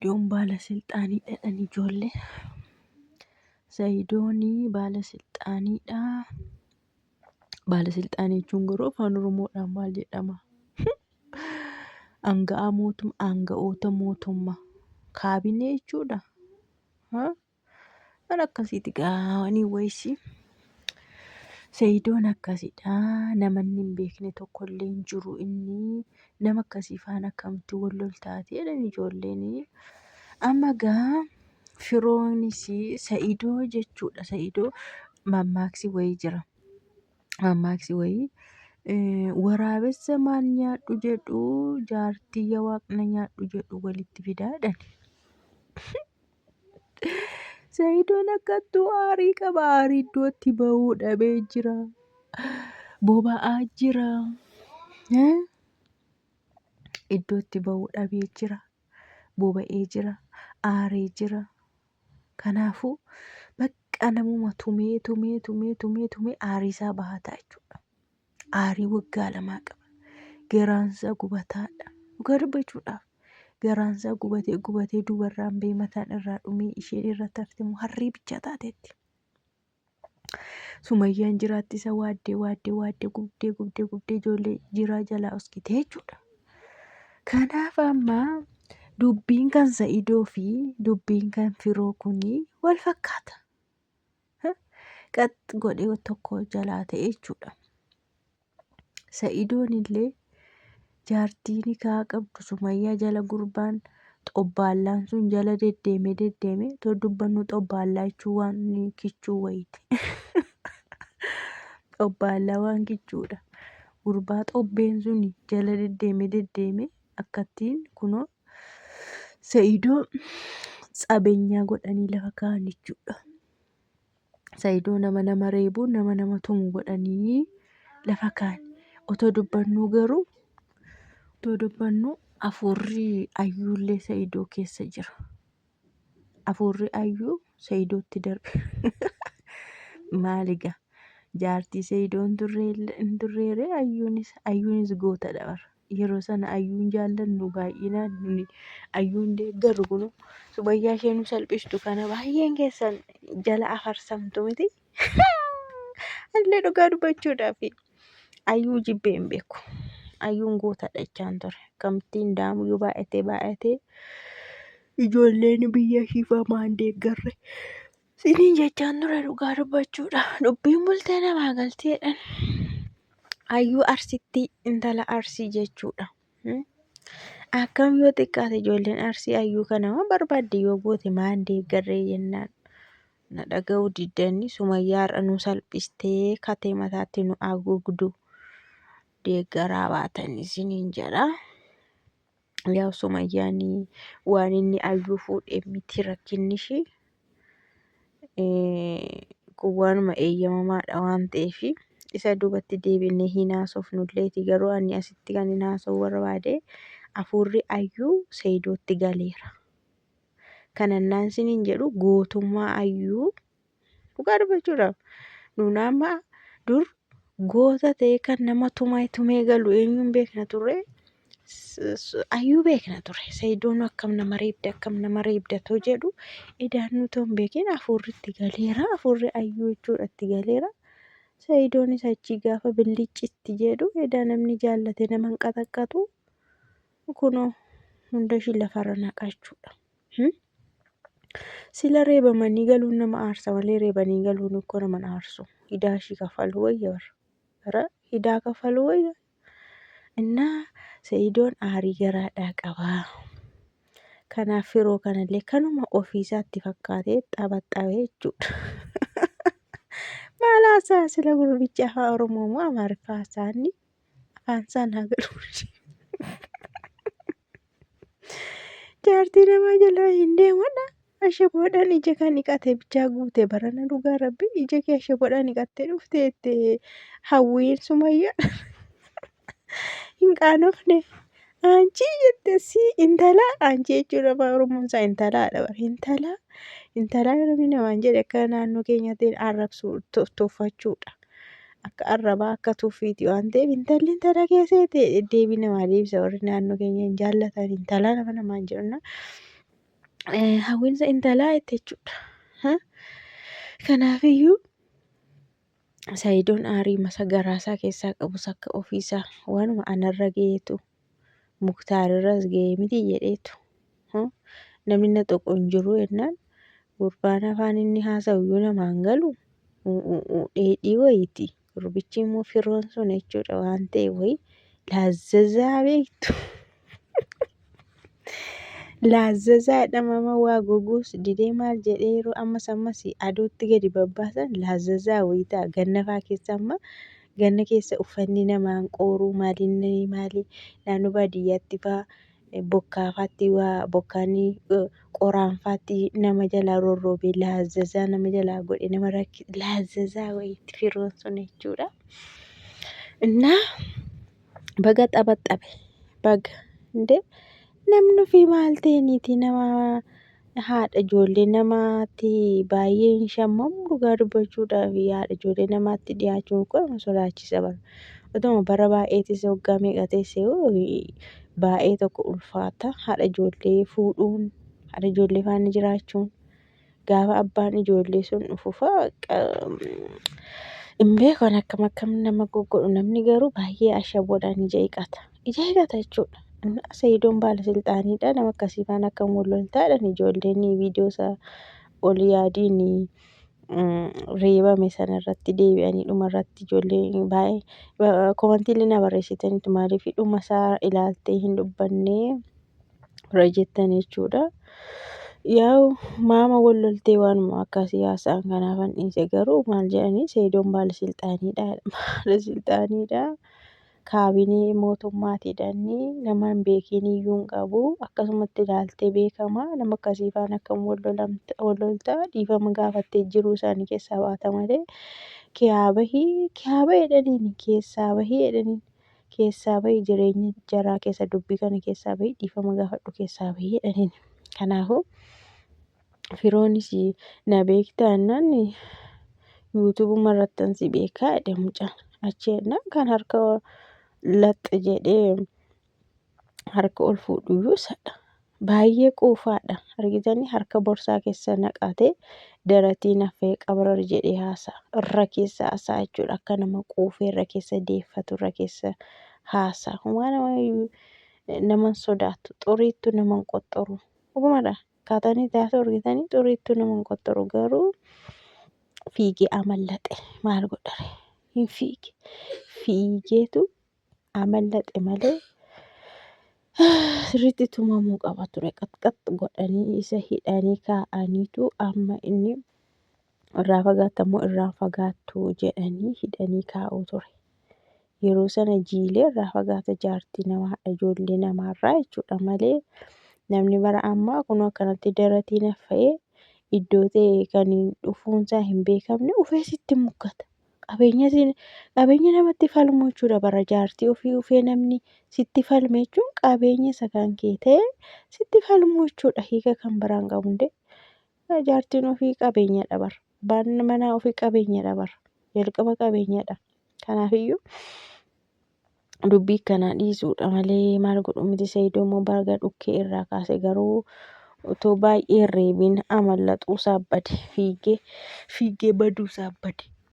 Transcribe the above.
Sayidoon baala silxaaniidha jedhan ijoollee. Sayidoon baala silxaaniidha. Baala silxaanii jechuun garuu afaan Oromoodhaan maal jedhama? Aanga'aa mootummaa, aanga'oota mootummaa, kaabinee jechuudha. Waan akkasiiti gaanii wayisi. Sayidoon akkasidha. Nama inni hin beekne tokkollee hin jiru inni. Nama akkasii faana akkamitti wal loltaati jedhan ijoolleen. Amma gaa firoonis Sa'idoo jechuudha. Sa'idoo mammaaksi wayii jira. Mammaaksi wayii waraabessa maal nyaadhu jedhu jaartii ya waaqna nyaadhu jedhu walitti fidaa jedhan. Sa'idoon akkattuu aarii qaba. Aarii iddootti bahuu dhabee jira. Boba'aa jira. Iddootti bahuu dhabee jira. Boba'ee jira. Aaree jira. Kanaafuu bakka namuma tumee tumee tumee tumee tumee aarii isaa bahataa jechuudha. Aarii waggaa lamaa qaba. Garaansaa gubataadha. Dhugaa dubbachuudhaaf garaansaa gubatee gubatee dubarraan ba'ee mataan irraa dhumee isheen irratti hafte immoo harree bichaa taateetti. Sumayyaan jiraatti isa waaddee waaddee waaddee gubdee gubdee gubdee ijoollee jiraa jalaa oskitee jechuudha. Kanaaf amma dubbiin kan Sa'idoo fi dubbiin kan firoo kunii wal fakkaata. Qax godhee tokko jalaa ta'e jechuudha. Sa'idoon illee jaartii nikaa qabdu Sumayyaa jala gurbaan xobbaallaan sun jala deddeemee deddeemee too dubbannu xobbaallaa jechuun waan kichuu wayiiti. Xobbaallaa waan kichuudha. Gurbaa xobbeen sun jala deddeemee deddeemee akkattiin kunoo Sa'idoo tsabenyaa godhanii lafa kaa'an jechuudha. Sa'idoo nama nama reebu nama nama tumu godhanii lafa kaa'an. Otoo dubbannuu garuu otoo dubbannuu hafuurri ayyuullee Sa'idoo keessa jira. Hafuurri ayyuu Sa'idootti darbe. Maali egaa jaartii Sa'idoo hin turreeree ayyuunis ayyuunis gootadha bara. Yeroo sana ayyuun jaallannu baay'inaan nuni ayyuun deeggarru kun sumayyaa ishee nu salphistu kana baay'een keessan jala afarsamtu miti. Anillee dhugaa dubbachuudhaaf ayyuu jibbee hin beeku. Ayyuun gootadha jechaan ture. Akkamittiin daamuyyuu baay'atee baay'atee ijoolleen biyya ishii famaan deeggarre. Siniin jechaan ture dhugaa dubbachuudha. Dubbiin bultee namaa galtee jedhan. Ayyuu Arsittii intala Arsii jechuudha. Akkam yoo xiqqaate ijoolleen Arsii ayyuu kana waan barbaadde yoo goote maan deeggarree jennaan. Na dhaga'uu diddanii sumayyaa har'a nu salphistee katee mataatti nu haguugdu deeggaraa baatanii siniin jedha. Yaa sumayyaan waan inni ayyuu fuudhee miti rakkinni ishii. Kun waanuma eeyyamamaadha waan ta'eef isa duubatti deebinee hin haasofnulleeti garuu ani asitti kan hin haasa'uu barbaade hafuurri ayyuu seeyidootti galeera. Kanannaan isiniin jedhu gootummaa ayyuu Dhugaa dubbachuudhaaf nuun amma dur goota ta'e kan nama tumaa tumee galu eenyuun beekna turre ayyuu beekna ture. Sayidoon akkam nama reebda akkam nama reebda too jedhu idaan nuti hin beekin hafuurri itti galeera hafuurri ayyuu jechuudha itti galeera. Sayidoonis achii gaafa billiccitti jedhu edaa namni jaallate nama hin qaxaqqatu kunoo hunda ishii lafarra naqa jechuudha. Sila reebamanii galuun nama aarsa malee reebanii galuun ikkoo nama hin aarsu. Hidaa ishii kaffaluu wayya bara. Bara hidaa kaffaluu wayya. Innaa Sa'idoon aarii garaadhaa qaba. Kanaaf firoo kanallee kanuma ofiisaatti fakkaatee xabaxabee jechuudha. Maal haasa'a sila gurbichi afaan Oromoo moo Amaariffaa haasa'a inni? Afaan isaa naa galu. Jaartii namaa jalaa hin deemadha. Ashaboodhaan ija kan dhiqate bichaa guute barana dhugaa rabbi ija kee ashaboodhaan dhiqattee dhufte jette hawwiin sumayyaa hin qaanofne. Aanchii jette si intala aanchii jechuun afaan oromoon isaa intalaadha bara intala intalaa yoo namni namaan jedhe akka naannoo keenyaatti arrabsuu tuffachuudha. Akka arrabaa akka tuffiiti waan ta'eef intalli intala kee seete deebii namaa deebisa warri naannoo keenya hin jaallatan intalaa nama namaan jedhuna. Hawwiinsa intalaa jette jechuudha. Kanaafiyyuu Sayidoon aarii masa garaasaa keessaa qabus akka ofiisaa waanuma anarra gaheetu Muktaarirras gahee miti jedheetu namni na tuqu hin jiru jennaan gurbaan afaan inni haasa'u iyyuu namaan galu dheedhii wayiiti. Gurbichi immoo firoon sun jechuudha waan ta'e wayii laazzazaa beektu. Laazzazaa jedhama amma waa goguus didee maal jedhee yeroo ammas ammas aduutti gadi babbaasan laazzazaa wayii ta'a. Ganna faa keessa amma ganna keessa uffanni namaan qooruu maaliin maalii naannoo baadiyyaatti faa bokkaa faatti waa bokkaan qoraan faatti nama jalaa rorroobee laazzazaa nama jalaa godhe nama rakki laazzazaa wayiitti firoon sun jechuudha. Innaa baga xabaxabe baga indee namni ofii maal ta'e niitii nama haadha ijoollee namaatti baay'ee hin shammamu dhugaa dubbachuudhaaf haadha ijoollee namaatti dhiyaachuun kun nama sodaachisa bara. Otuma bara baay'eetis waggaa meeqa teessee baay'ee tokko ulfaata haadha ijoollee fuudhuun haadha ijoollee faana jiraachuun. Gaafa abbaan ijoollee sun dhufu fa'a hin beeku ani akkam akkam nama goggodhu namni garuu baay'ee ashaboodhaan ija hiiqata. Ija hiiqata jechuudha. Sayidoon baala silxaaniidha nama akkasii faana akkam wal loltaa jedhan ijoolleen viidiyoo isaa ol yaadiin reebame sana irratti deebi'anii dhuma irratti ijoolleen baay'ee komantiilee na barreessitaniitu maaliif dhuma isaa ilaaltee hin dubbannee irra jettan jechuudha. Yaa'u maama wal loltee waanuma akkasii haasa'an kanaafan dhiise garuu maal jedhanii Sayidoon baalasilxaaniidha baalasilxaaniidha kaabinee mootummaati jedhanii nama hin beekiin iyyuu hin qabu akkasumatti ilaaltee beekama nama akkasii faana akkam wal lolta dhiifama gaafattee jiruu isaanii keessaa baata malee kiyaa bahii kiyaa bahii jedhaniin keessaa bahii jedhaniin. Keessaa bahi jireenya jaraa keessa dubbii kana keessaa bahi dhiifama gaafadhu keessaa bahi jedhaniin. Kanaafuu firoonis na beektaa jennaan yuutuubuma irrattan si beekaa jedhe mucaan. Achi jennaan kan harka laxx jedhee harka ol fuudhuyyuu isadha. Baay'ee quufaadha. Argitanii harka borsaa keessa naqatee daratii nafee qabrar jedhee haasa'a. Irra keessa haasa'a jechuudha. Akka nama quufee irra keessa deeffatu irra keessa haasa'a. Homaa nama nama hin sodaatu. Xuriittu nama hin qoxxoru. Dhugumadha. Akkaataan itti haasa'u argitanii xuriittu nama hin qoxxoru. Garuu fiigee amallaxe. Maal godhare? Hin fiige. Fiigeetu amallaxe malee sirriitti tumamuu qaba ture. Qaxqax godhanii isa hidhanii kaa'aniitu amma inni irraa fagaatta immoo irraa fagaattu jedhanii hidhanii kaa'uu ture. Yeroo sana jiilee irraa fagaata jaartii namaa ijoollee namaarraa jechuudha malee namni bara ammaa kun akkanatti daratii naffa'ee iddoo ta'e kan dhufuunsaa hin beekamne ufee sitti mukkata. Qabeenya siin qabeenya namatti falmuu jechuudha bara jaartii ofii ufee namni sitti falme jechuun qabeenya isa kan kee ta'e sitti falmuu jechuudha hiika kan biraan qabu hundee jaartiin ofii qabeenyadha bara abbaan manaa ofii qabeenyadha bara jalqaba qabeenyadha kanaafiyyuu dubbii akkanaa dhiisuudha malee maal godhu miti Saidoo immoo baga dhukkee irraa kaase garuu otoo baay'ee hin reebiin amallaxuu isaa bade fiigee fiigee baduu isaa bade.